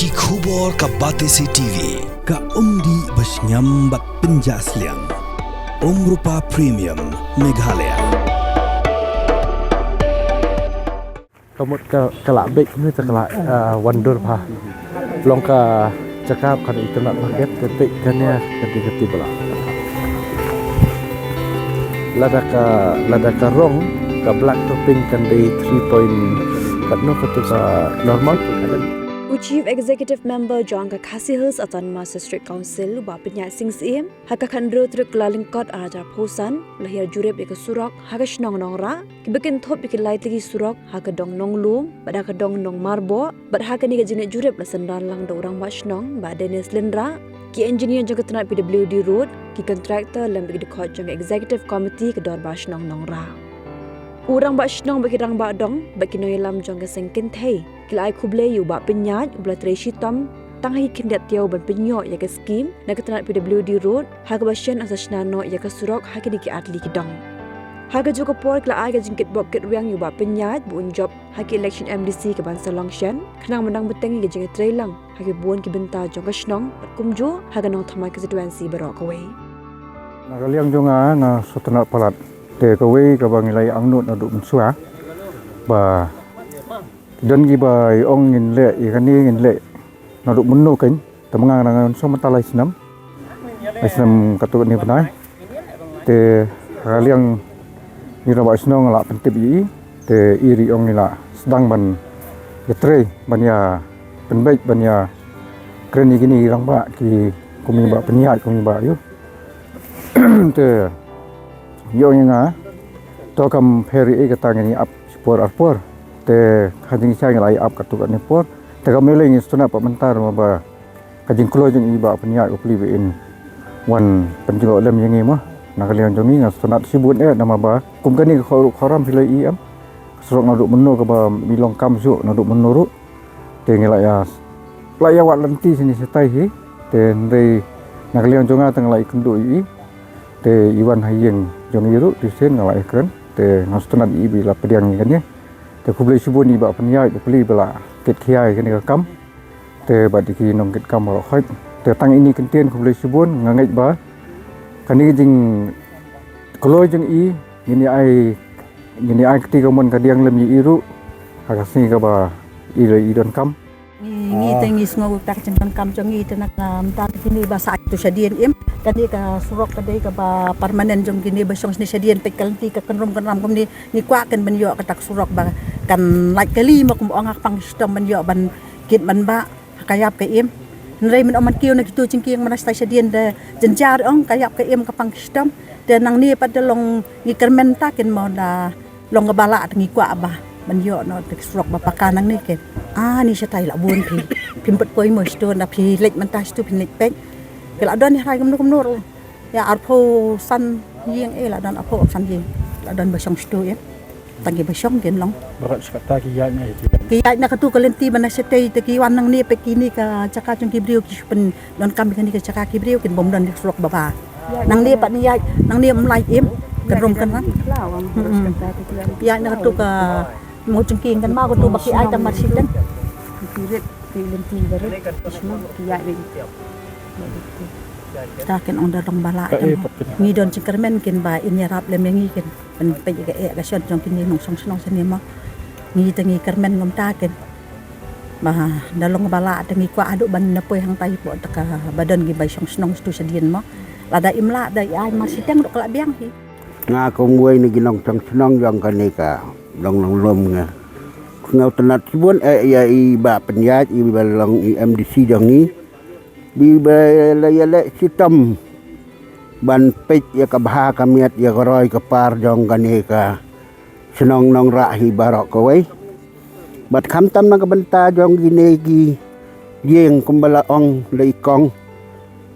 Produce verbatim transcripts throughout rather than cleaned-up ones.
Ki khubor ka Batesi T V. Ka umdih ba shngiam bad pynjah sliang. Umrupa Premium Meghalaya. Ka mut ka, ka la bek ni ta ka la, ah, wan dur bha. Long ka jaka kan internet market te pek kane ka di ka ti bala. Lada ka, lada ka rong ka black topping kan dei three point, katno katu ka normal. U Chief Executive Member jong ka Khasi Hills Autonomous District Council, Bah Pynïaid Sing Syiem, ha ka khathynriew tarik Kyllalyngkot arhajar arphew san, u la hiar jurip ïa ka surok ha ka shnong Nongrah, kiba kynthup ïa ki lai tylli ki surok ha ka dong Nonglum bad ha ka dong Nongmarboh, bad ha kane ka jingleit jurip la synran lang da u Rangbah Shnong Bah Dennis Lyngdoh, ki engineer jong ka tnat P W D Road, ki contractor lem bad ki dkhot jong ka Executive Committee ka Dorbar Shnong Nongrah. U Rangbah Shnong bad ki Rangbah Dong bad ki nongïalam jong ka seng kynthei ki la ai khublei ïa u Bah Pynïaid uba la trei shitom tang ha ki khyndiat taïew ban pynïoh ïa ka skim na ka tnat P W D Road, ha kaba shen yn sa shna noh ïa ka surok ha kine ki artylli ki dong. Ha kajuh ka por ki la ai ka jingkitbok kitrwiang ïa u Bah Pynïaid ba un jop ha ka election M D C kaban sa long shen, khnang ban nang bteng ïa ka jingïatreilang ha ki bun ki bynta jong ka shnong bad kumjuh ha ka Nongthymmai constituency baroh kawei. Na ka liang jong nga, nga sngewtynnat palat. Te kawei kaba ngi la ïa angnud naduh mynshuwa ba don kiba ong ngin leh ïa kane, ngin leh naduh mynno kein. Te ma nga nga sngewthuh mynta lai snem, lai snem katto katne bnai. Te ha ka liang u Rangbah Shnong nga la pyntip ïa i, te i ruh i ong i la sdang ban ïatrei, ban ïa pynbeit, ban ïakren ïa kine ki rangbah ki kum i Bah Pynïaid, kum i Bah ïa u. Te i ong ïa nga, to kam pher ïa i, kata ngin ïa ap shi por ar por. Te ha jingshai ngi la ïa ap katto katne por. Te kam lei lei ngi sngewtynnat pat mynta namar ba ka jingkloi jong i Bah Pynïaid u plie ba in wan pynjngoh lem ïa ngi mo. Na ka liang jong ngi nga sngewtynnat shibun eh namar ba kum kane ka khawruh khawram phi la ïohi em, ka surok naduh mynno kaba i long kam shuh naduh mynno ruh. Te ngi la ïa, la ïa wad lynti shane shatai hi. Te hynrei na ka liang jong nga te nga la ïakynduh ïa i. Te i wan ha ïing jong i ruh, te shen nga la ïakren. Te nga sngewtynnat ïa i ba i la pdiang ïa kane. Te khublei shibun ïa i Bah Pynïaid u plie ba la kit khia ïa kane ka kam. Te bad ïa ki nongkitkam baroh khoit. Te tang ine i kyntien, khublei shibun, nga ngeit ba kane ka jingkloi jong i ngin ïa ai, ngin ïa ai kti kamon kadiang lem ïa i ruh ha ka sngi kaba i la i donkam. Ngi, ngi te ngi sngew ta ka jingdonkam jong ngi te na ka mynta te kine ba sah tu shadien im. Kane ka surok ka dei kaba permanent jong kine ba shong shane shadien, peit ka lynti ka kynrum kynram kumne. Ngi kwah ken ban ïoh kata ka surok ba kan lait kali mo, kum ong ha ka pang ka shitom ban ïoh ban kit ban bah ha ka ïap ka im. Hynrei mynta ong man kiew na kito jingkieng mynta shatai shadien da jynjar, ong ka ïap ka im ka pang ka shitom. Te nangne pat da long ngi kyrmen ta ken mo, da long kaba lah te ngi kwah ba ban ïoh noh te ka surok ba paka nangne ken. Ah, ni shatai la bun phi. Phim pat poi mo shito, da phi leit mynta shito phin leit peit. Ki la don ïa rai kumno kumno ruh. Ïa arphew san ïing, eh, la don arphew san ïing. La don ba shong shito ïa. Tang ki ba shong ken long. Baroh shi katta ki ïaid na ïa ki. Ki ïaid na katu ka lynti ba na shatei te ki wan nangne peit kine ka jaka jong ki briew, ki shu pyndonkam ïa kane ka jaka ki briew, kin bym don ïa ka surok ba bha. Nangne pat ngi ïaid, nangne ym lait im, kynrum kynram. Mm-mm. Ïaid na katu ka mawjong ki, kan ma katu ba ki ai tang mar shi teng. Ki rit, ki lynti ba rit. Ki ïaid. Ta ken ong da long ba lah tang. Ngi don jingkyrmen ken ba in ïarap lem ïa ngi ken. Ban peit ïa ka eh ka shon jong kine nongshong shnong shane mo. Ngi te ngi kyrmen ngam ta ken. Ba da long ba lah te ngi kwah haduh ban na poi hangtai hapoh ta kaba don ki ba shong shnong shatu shadien mo. Lada im lah da ïa ai mar shi teng ruh ka la biang hi. Nga kum uwei na ki nongshong shnong jong kane ka dong Nonglum nga sngewtynnat shibun eh ïa i Bah Pynïaid, i ba long i M D C jong ngi. Ba i ba la ïaleh shitom ban peit ïa ka bha ka miat, ïa ka roi ka par jong kane ka shnong Nongrah hi baroh kawei. Bad khamtam na ka bynta jong kine ki ïing kumba la ong da i kong,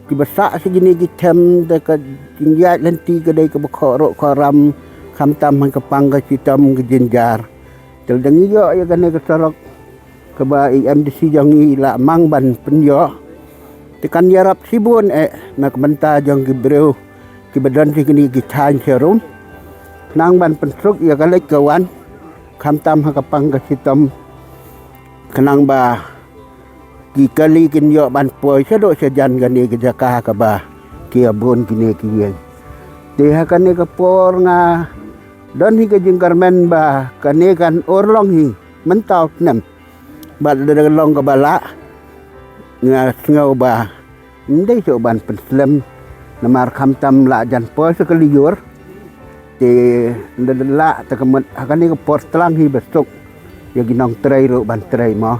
kiba sah sha kine ki them da ka jingïaid lynti ka dei kaba khawruh khawram, khamtam ha ka pang ka shitom ka jynjar. Te lada ngi ïoh ïa kane ka surok kaba i M D C jong ngi i la mang ban pynïoh, te kan ïarap shibun eh na ka bynta jong ki briew kiba don sha kine ki thaiñ sharum, khnang ban pynsuk ïa ka leit ka wan, khamtam ha ka pang ka shitom, khnang ba Ki kali kin ïoh ban poi shaduh shajan kane ka jaka kaba ki ïa bun kine ki ïing. Te ha kane ka por nga don hi ka jingkyrmen ba kane kan urlong hi mynta u snem. Bad lada long kaba lah, nga sngew ba ym dei shuh ban pynslem, namar khamtam lah jan poi sha ka lyiur. Te lada lah te ka mut ha kane ka por tlang hi ba suk ïa ki nongtrei ruh ban trei mo.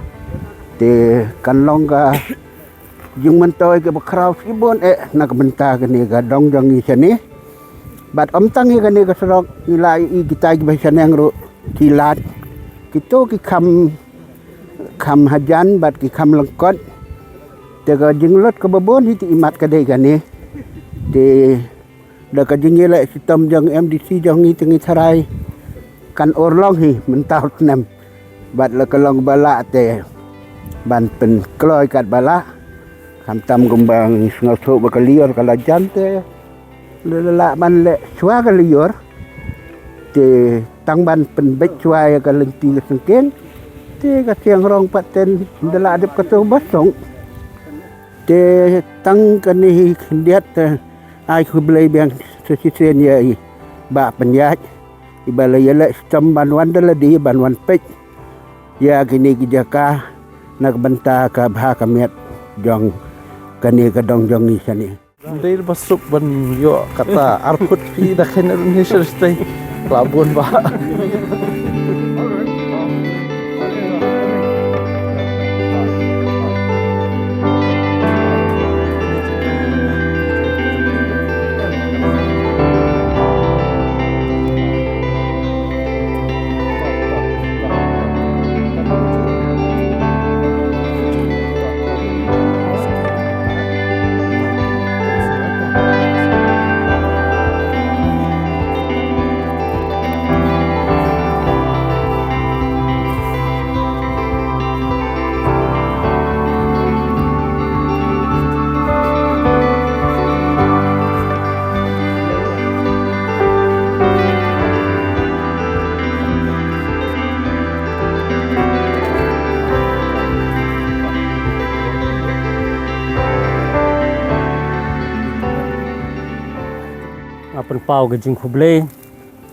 Te kan long ka jingmyntoi kaba khraw shibun eh na ka bynta kane ka dong jong ngi shane. Bad ym tang ïa kane ka surok, ngi la ïohi kita kiba shaneng ruh ki lad, kito ki kham, kham hajan bad ki kham lyngkot. Te ka jinglut kaba bun hi te imat ka dei kane. Te da ka jingïaleh shitom jong M D C jong ngi te ngi tharai kan urlong hi mynta u snem. Bad la ka long ba lah te ban pynkloi katba lah. Khamtam kumba ngi sngewthuh ba ka lyiur ka la jan te la, la lah ban leh shuwa ka lyiur. Te tang ban pynbeit shuwa ïa ka lynti ka syngkien. Te ka seng rong pat te da lah dep katto ba suk. Te tang kane hi khyndiat te ai khublei biang sa shisien ïa i Bah Pynïaid iba la ïaleh shitom ban wan da lade ban wan peit ïa kine ki jaka na ka bynta ka bha ka miat jong kane ka dong jong ngi shane. Dei ba suk ban ïoh kata arput phi da kane run hi shisha tei. La bun ba. Nga pynpaw ka jingkhublei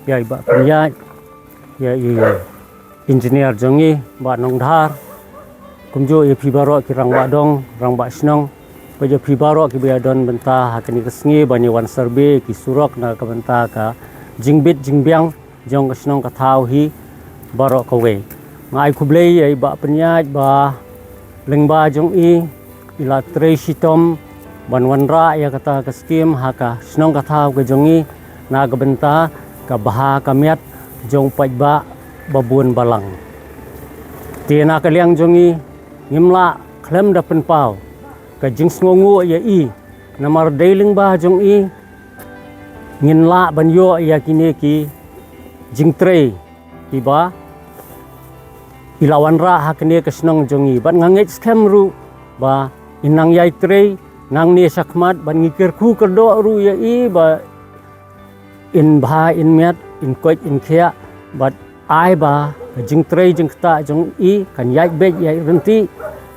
ïa i Bah Pynïaid, ïa i engineer jong ngi Bah Nongdhar, kumjuh ïa phi baroh ki rangbah dong, rangbah shnong, bad ïa phi baroh kiba ïadon bynta ha kane ka sngi ban ïa wan survey ki surok na ka bynta ka jingbit jingbiang jong ka shnong ka thaw hi baroh kawei. Nga ai khublei ïa i Bah Pynïaid ba lyngba jong i i la trei shitom ban wanrah ïa kata ka skim ha ka shnong ka thaw ka jong i na ka bynta ka bha ka miat jong u paidbah ba bun balang. Te na ka liang jong i ngim lah khlem da pynpaw ka jingsngewnguh ïa i, namar dei lyngba jong i ngin lah ban ïoh ïa kine ki jingtrei kiba i la wanrah ha kane ka shnong jong i. Bad nga ngeit skhem ruh ba in nang ïai trei nangne shakhmat, bad ngi kyrkhu kyrdoh ruh ïa i ba in bha in miat, in koit in khiah, bad ai ba ka jingtrei jingktah jong i kan ïaid beit ïaid ryntih,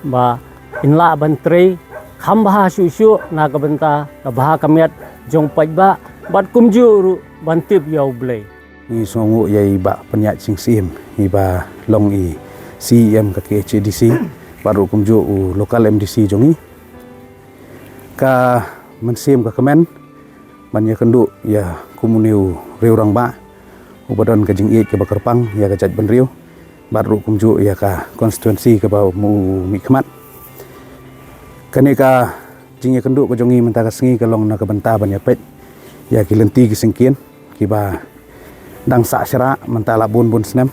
ba in lah ban trei kham bha shuh shuh na ka bynta ka bha ka miat jong u paidbah, bad kumjuh ruh ban tip ïa U Blei. Ngi sngewnguh ïa i Bah Pynïaid Sing Syiem, iba long i C E M ka K H A D C, bad ruh kumjuh u local M D C jong i. Ka mynsiem ka kmen ban ïakynduh ïa kum une u riew rangbah uba don ka jingïeit kaba kyrpang ïa ka jaitbynriew, bad ruh kumjuh ïa ka constituency kaba u mih khmat. Kane ka jingïakynduh ka jong ngi mynta ka sngi ka long na ka bynta ban ïapeit ïa ki lynti ki syngkien kiba dang sah syrah mynta la bun bun snem.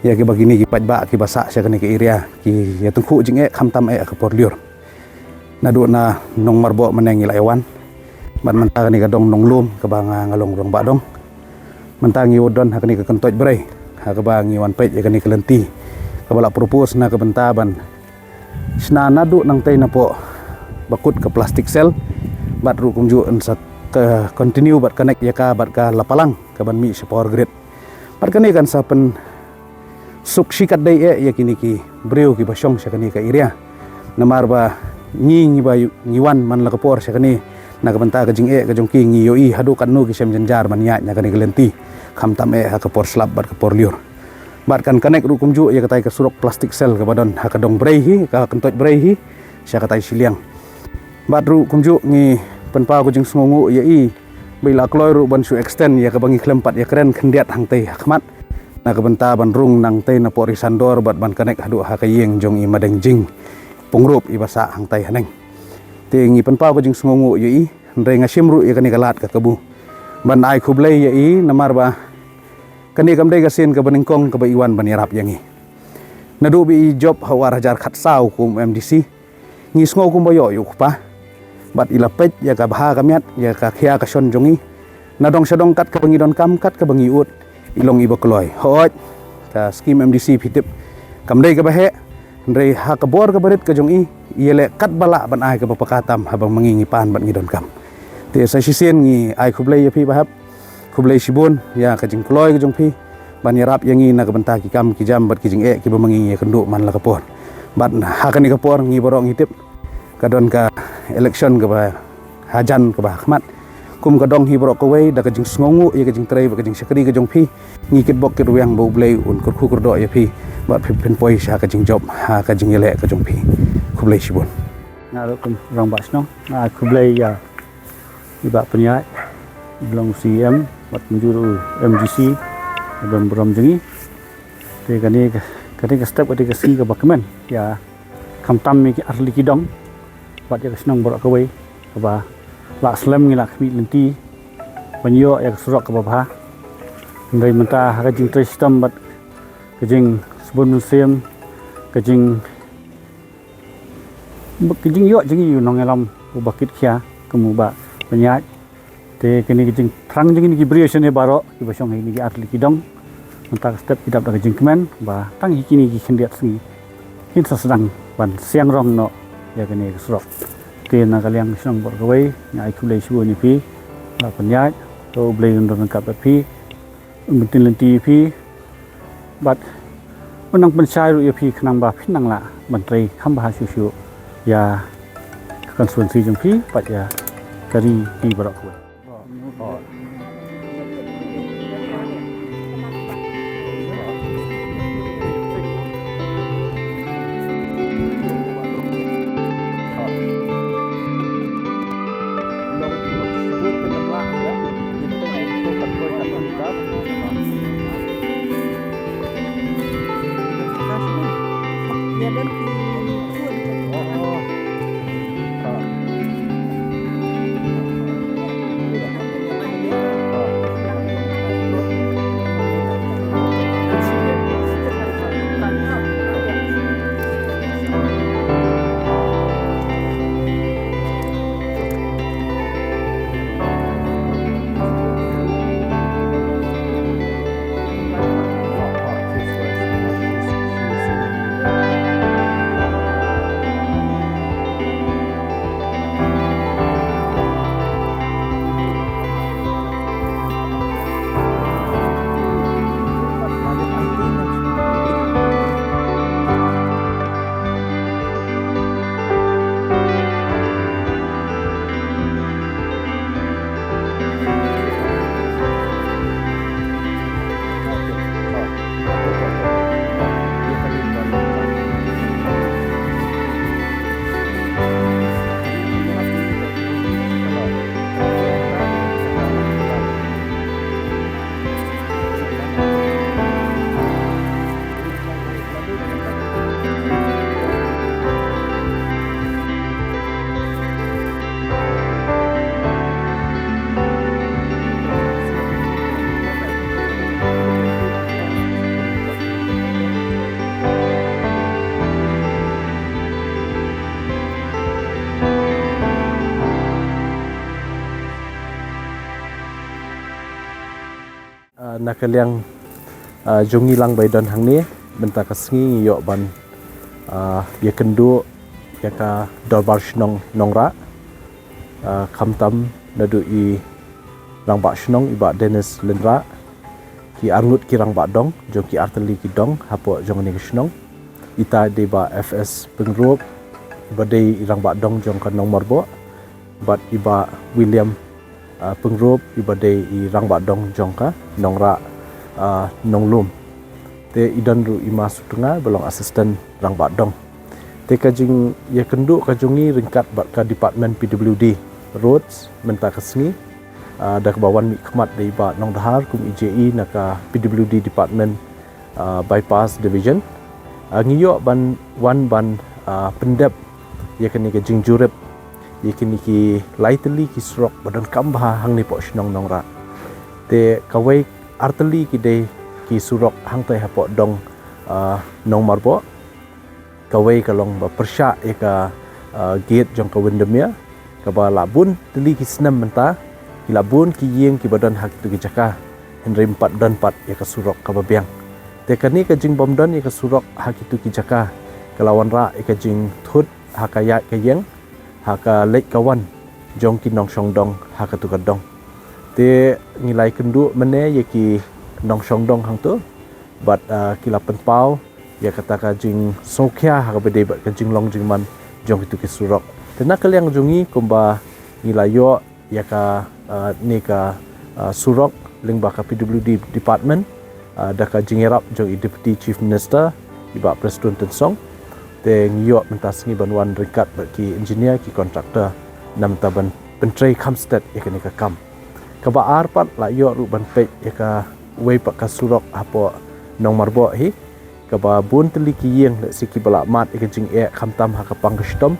Ïa kiba kine ki paidbah kiba sah sha kane ka area ki ïatyngkhuh jingeh khamtam eh ha ka por lyiur. Naduh na Nongmarboh mynne ngi la ïa wan. Bad mynta kane ka dong Nonglum kaba nga, nga long rangbah dong. Mynta ngi wan don ha kane ka kyntoit brei ha kaba ngi wan peit ïa kane ka lynti kaba la propose na ka bynta ban shna naduh nangtei napoh ba kut ka plastic cell, bad ruh kumjuh yn sa ka continue bad connect ïa ka bad ka Lapalang kaban mih sha power grid. Bad kane kan sa pynsuk shi katdei eh ïa kine ki briew kiba shong sha kane ka area. Namar ba ngi, ngi ba ïoh, ngi wan man la ka por sha kane, na ka bynta ka jingeh ka jong ki, ngi ïohi haduh katno ki shem jynjar ban ïaid na kane ka lynti, khamtam eh ha ka por slap bad ka por lyiur. Bad kan connect ruh kumjuh ïa katai ka surok plastic cell kaba don ha ka dong Breihi, ka Kyntoit Breihi, sha katai shiliang. Bad ruh kumjuh ngi pynpaw ka jingsngewnguh ïa i ba i la kloi ruh ban shu extend ïa kaba ngi khlem pat ïakren khyndiat hangtei ha khmat, na ka bynta ban rung nangtei na Pori Sandor bad ban connect haduh ha ka ïing jong i Madeng Jingpyngrope iba sah hangtei haneng. Te ngi pynpaw ka jingsngewnguh ïa i, hynrei nga shim ruh ïa kane ka lad ka kabu ban ai khublei ïa i, namar ba kane kam dei ka sien kaba nyngkong kaba i wan ban ïarap ïa ngi. Naduh ba i jop ha u ar hajar khatsaw kum MDC, ngi sngew kumba ïoh ïa u kpa. Bad i la peit ïa ka bha ka miat, ïa ka khia ka shon jong i. Na dong sha dong kat kaba ngi donkam, kat kaba ngi ud, i long iba kloi. Hooid, ka skim MDC phi tip, kam dei kaba heh, hynrei ha ka bor kaba rit ka jong i, i ïaleh katba lah ban ai kaba paka tam haba ma ngi ngi pan bad ngi donkam. Te sa shisien ngi ai khublei ïa phi Bah Hep. Khublei shibun ïa ka jingkloi ka jong phi ban ïarap ïa ngi na ka bynta ki kam ki jam bad ki jingeh kiba ma ngi ngi ïakynduh man la ka por. Bad ha kane ka por ngi baroh ngi tip ka don ka election kaba hajan kaba ha khmat. Kum ka dong hi baroh kawei, da ka jingsngewnguh ïa ka jingtrei bad ka jingshakri ka jong phi, ngi kitbok kitrwiang ba U Blei un kyrkhu kyrdoh ïa phi bad phin poi sha ka jingjop ha ka jingïaleh ka jong phi. Khublei shibun. Nga ruh kum rangbah shnong, nga khublei ïa i Bah Pynïaid, i long CEM bad mynjur u MDC, i don burom jong ngi. Te kane ka, kane ka step, kane ka sngi kaba kmen ïa khamtam ïa ki artylli ki dong bad ïa ka shnong baroh kawei, kaba lah slem ngi lah khmih lynti ban ïoh ïa ka surok kaba bha. Hynrei mynta ha ka jingtrei shitom bad ka jingsbun mynsiem, ka jing Ba ki jingïoh jong ngi u nongïalam uba kit khia kum u Bah Pynïaid. Te kine ki jingthrang jong ngi ki briew shane baroh kiba shong ha kine ki artylli ki dong. Mynta ka step ki dap da ka jingkmen ba tang hi kine ki khyndiat sngi kin sa sdang ban siang rong noh ïa kane ka surok. Te na ka liang shnong baroh kawei nga ai khublei shibun ïa phi Bah Pynïaid. To U Blei un don ryngkat bad phi. Mynta lynti ïa phi bad un nang pynshai ruh ïa phi khnang ba phin nang lah ban trei kham bha shuh shuh ïa ka constituency jong phi bad ïa ka ri phi baroh kawei. Ah, na ka liang, ah, jong ngi lang ba i don hangne, mynta ka sngi ngi ïoh ban, ah, ïakynduh ïa ka Dorbar Shnong Nongrah, ah, khamtam naduh i Rangbah Shnong i Bah Dennis Lynrah, ki arngut ki rangbah dong jong ki artylli ki dong hapoh jong kane ka shnong. Ita i dei Bah F S Pyngrope, ba dei i rangbah dong jong ka Nongmarboh, bad i Bah William, ah, Pyngrope, i ba dei i rangbah dong jong ka Nongrah, ah, Nonglum. Te i don ruh i Ma Sutnga ba long assistant rangbah dong. Te ka jingïakynduh ka jong ngi ryngkat bad ka department P W D Roads mynta ka sngi, ah, da kaba wan mih khmat da i Bah Nongdhar kum i J E na ka P W D department, ah, Bypass Division. Ah, ngi ïoh ban wan ban, ah, pyndep ïa kane ka jingjurip ïa kine ki lai tylli ki surok ba donkam bha hangne hapoh shnong Nongrah. Te kawei, ar tylli ki dei ki surok hangtai hapoh dong, ah, Nongmarboh. Kawei ka long ba pyrshah ïa ka, ah, gate jong ka Windermere, kaba la bun tylli ki snem mynta ki la bun ki ïing kiba don ha kitu ki jaka, hynrei ym pat don pat ïa ka surok kaba biang. Te kane ka jingbym don ïa ka surok ha kitu ki jaka ka la wanrah ïa ka jingthut ha ka ïaid ka ïeng, ha ka leit ka wan jong ki nongshong dong ha katu ka dong. Te ngi la ïakynduh mynne ïa ki nongshong dong hangtu bad, ah, ki la pynpaw ïa kata ka jingsngewkhia ha kaba dei bad ka jinglong jingman jong kitu ki surok. Te na ka liang jong ngi kumba ngi la ïoh ïa ka, ah, ne ka, ah, surok lyngba ka P W D department, ah, da ka jingïarap jong i Deputy Chief Minister, i Bah Prestone Tynsong. Te ngi ïoh mynta sngi ban wan ryngkat bad ki engineer, ki contractor, na mynta ban pyntrei kham stet ïa kane ka kam. Kaba ar pat, la ïoh ruh ban peit ïa kawei pat ka surok hapoh Nongmarboh hi, kaba bun tylli ki ïing lehse kiba la mad ïa ka jingeh khamtam ha ka pang ka shitom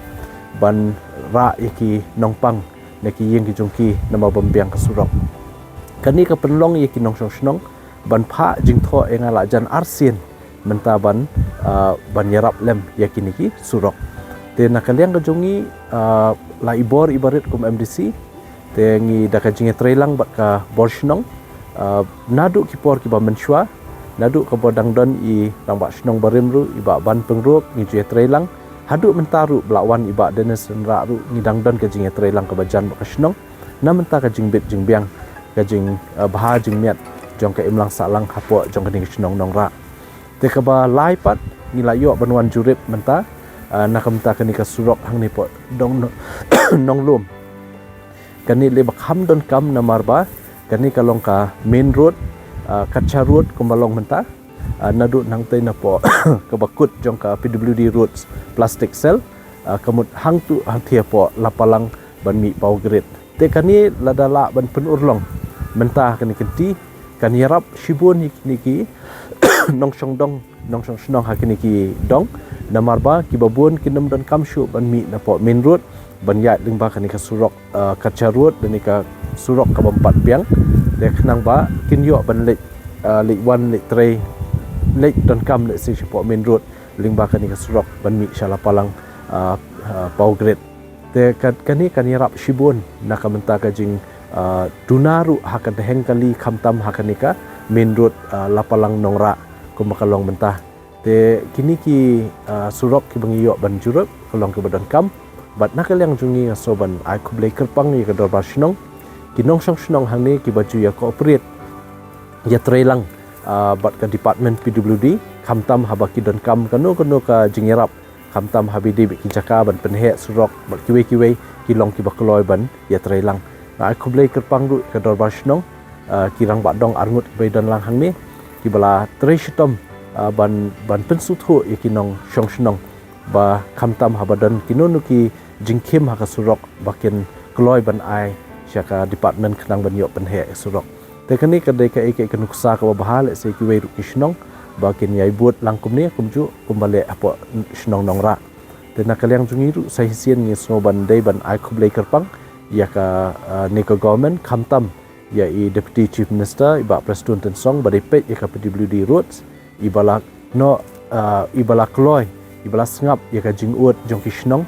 ban rah ïa ki nongpang na ki ïing ki jong ki namar bym biang ka surok. Kane ka pynlong ïa ki nongshong shnong ban phah jingthoh ïa nga la jan arsien mynta ban, ah, ban ïarap lem ïa kine ki surok. Te na ka liang ka jong ngi, ah, la i bor iba rit kum M D C, te ngi da ka jingïatreilang bad ka bor shnong, ah, naduh ki por kiba mynshuwa, naduh kaba dang don i rangbah shnong barim ruh, i Bah Ban Pyngrope, ngi ju ïatreilang. Haduh mynta ruh ba la wan i Bah Dennis Rynrah ruh ngi dang don ka jingïatreilang kaba jan bad ka shnong na mynta ka jingbit jingbiang, ka jing, ah, bha jingmiat jong ka imlang sahlang hapoh jong kane ka shnong Nongrah. Te kaba lai pat, ngi la ïoh ban wan jurip mynta, ah, na ka bynta kane ka surok hangne hapoh dong Nonglum. Kane lei ba kham donkam namar ba kane ka long ka main road, ah, Kacha Road kumba long mynta. Ah, naduh nangtei napoh kaba kut jong ka P W D Roads plastic cell, ah, ka mut hangtu hangthie hapoh Lapalang ban mih Power Grid. Te kane lada lah ban pynurlong mynta ha kane ka kynti, kan ïarap shibun ïa kine ki nongshong dong, nongshong shnong ha kine ki dong, namar ba kiba bun kin ym donkam shuh ban mih napoh main road ban ïaid lyngba kane ka surok, ah, Kacha Road, lane ka surok kaba ym pat biang. Te khnang ba kin ïoh ban leit, ah, leit wan leit trei, leit donkam lehse shapoh main road lyngba kane ka surok ban mih sha Lapalang, ah, ah, Power Grid. Te ka, kane kan ïarap shibun na ka bynta ka jing, ah, duna ruh ha ka dheng kali khamtam ha kane ka main road, ah, Lapalang Nongrah kumba ka long mynta. Te kine ki, ah, surok kiba ngi ïoh ban jurip ka long kiba donkam. Bad na ka liang jong ngi nga sngew ban ai khublei kyrpang ïa ka dorbar shnong, ki nongshong shnong hangne kiba ju ïa cooperate, ïatreilang, ah, bad ka department P W D khamtam haba ki donkam kano kano ka jingïarap, khamtam haba dei bad ki jaka ban pynheh surok bad kiwei kiwei, ki long kiba kloi ban ïatreilang. Nga ai khublei kyrpang ruh ïa ka dorbar shnong, ah, ki rangbah dong arngut kiba ïadon lang hangne kiba la trei shitom, ah, ban, ban pynsngewthuh ïa ki nongshong shnong ba khamtam haba don kino kino ki jingkhim ha ka surok ba kin kloi ban ai sha ka department khnang ban ïoh pynheh ïa surok. Te kane ka dei kaei kaei ka nuksa kaba bha lehse kiwei ruh ki shnong ba kin ïai bud lang kumne kumjuh kumba leh hapoh shnong Nongrah. Te na ka liang jong ngi ruh sa shisien ngi sngew ban dei ban ai khublei kyrpang ïa ka, ah, ne ka government khamtam ïa i Deputy Chief Minister i Bah Prestone Tynsong ba dei peit ïa ka P W D Roads, iba la noh, ah, iba la kloi, iba la sngap ïa ka jingud jong ki shnong,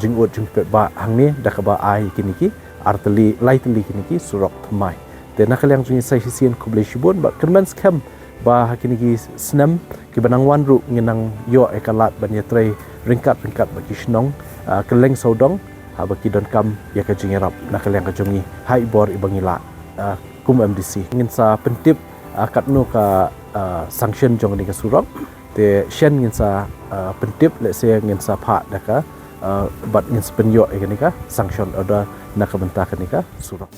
jingud jong ki paidbah hangne da kaba ai kine ki ar tylli, lai tylli kine ki surok thymmai. Te na ka liang jong ngi sa shisien khublei shibun bad kyrmen skhem ba ha kine ki snem kiba nang wan ruh ngin nang ïoh ïa ka lad ban ïatrei ryngkat ryngkat bad ki shnong, ah, kylleng sawdong haba ki donkam ïa ka jingïarap na ka liang ka jong ngi ha i bor iba ngi lah, ah, kum M D C. Ngin sa pyntip, ah, katno ka, ah, sanction jong kane ka surok. Te shen ngin sa, ah, pyntip, lehse ngin sa phah da ka bad ngin sa pynïoh ïa kane ka sanction order na ka bynta kane ka surok.